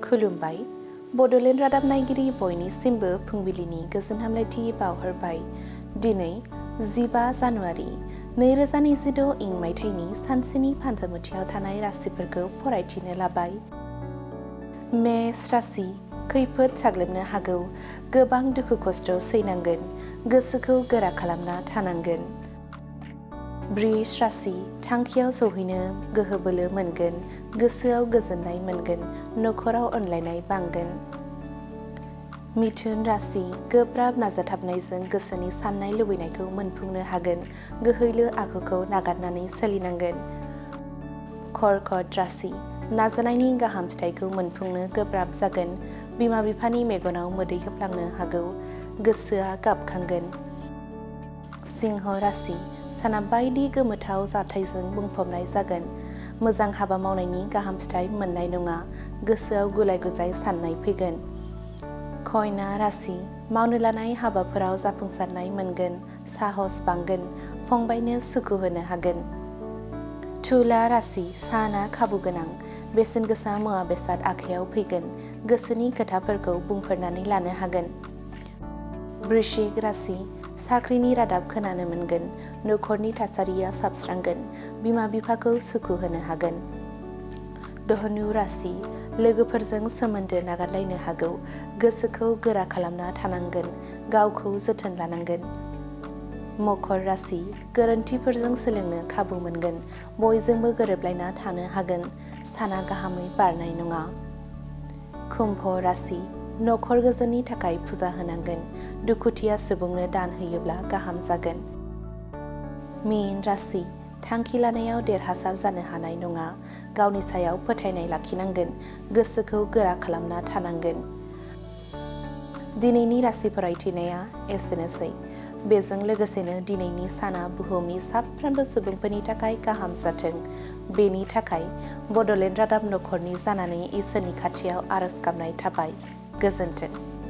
खुलुमबाय। बड'लेण्ड रादाब नायगिरि बयनिसिमबो फुंबिलिनि गोजोन हामलायथि बावहरबाय। दिनै 15 जानुवारि 2026 इं मायथाइनि सानसेनि फान्जामुथियाव थानाय राशिफोरखौ फरायथिनो लाबाय। मेष राशि, खैफोद साग्लोबनो हागौ, गोबां दुखु खस्थ' सैनांगोन, गोसोखौ गोरा खालामना थानांगोन। बृष राशि, थांखियाव सौहैनो गोहो बोलो मोनगोन, गोसोआव गोजोननाय मोनगोन, नखराव अनलायनाय बांगोन। मिथुन राशि, गोब्राब नाजाथाबनायजों गोसोनि साननाय लुबैनायखौ मोनफुंनो हागोन, गोहैलो आखुखौ नागारनानै सोलिनांगोन। कर्कट राशि, नाजानायनि गाहाम फिथाइखौ मोनफुंनो गोब्राब जागोन, बिमा बिफानि मेगनाव मोदै होफ्लांनो हागौ, गोसोआ गाबखांगोन। सिंह राशि, साना बायदि गोमोथाव जाथायजों बुंफबनाय जागोन, मोजां हाबा मावनायनि गाहाम फिथाइ मोननाय नङा, गोसोआव गुलाय गुजाय साननाय फैगोन। कन्या राशि, मावनो लानाय हाबाफोराव जाफुंसारनाय मोनगोन, साहस बांगोन, फंबायनो सुखु होनो हागोन। तुला राशि, साना खाबु गोनां, बेसेन गोसा मुवा बेसाद आखाइयाव फैगोन, गोसोनि खोथाफोरखौ बुंफोरनानै लानो हागोन। वृश्चिक राशि, साख्रिनि रादाब खोनानो मोनगोन, नखरनि थासारिया साबस्रांगोन, बिमा बिफाखौ सुखु होनो हागोन। धनु राशि, लोगोफोरजों सोमोन्दो नागारलायनो हागौ, गोसोखौ गोरा खालामना थानांगोन, गावखौ जोथोन लानांगोन। मकर राशि, गोरोन्थिफोरजों सोलोंनो खाबु मोनगोन, बयजोंबो गोरोबलायना थानो हागोन, साना गाहामै बारनाय नङा। कुम्भ राशि, नखर गोजोननि थाखाय फुजा होनांगोन, दुखुथिया सुबुंनो दान होयोब्ला गाहाम जागोन। मीन राशि, थांखि लानायाव देरहासार जानो हानाय नङा, गावनि सायाव फोथायनाय लाखिनांगोन, गोसोखौ गोरा खालामना थानांगोन। दिनैनि राशि फरायथिनाया एसेनोसै। बेजों लोगोसेनो दिनैनि साना बुहुमनि साफ्रोमबो सुबुंफोरनि थाखाय गाहाम जाथों, बेनि थाखाय बड'लेण्ड रादाब नखरनि जानानै इसोरनि खाथियाव आरज गाबनाय थाबाय। गोजोन्थों।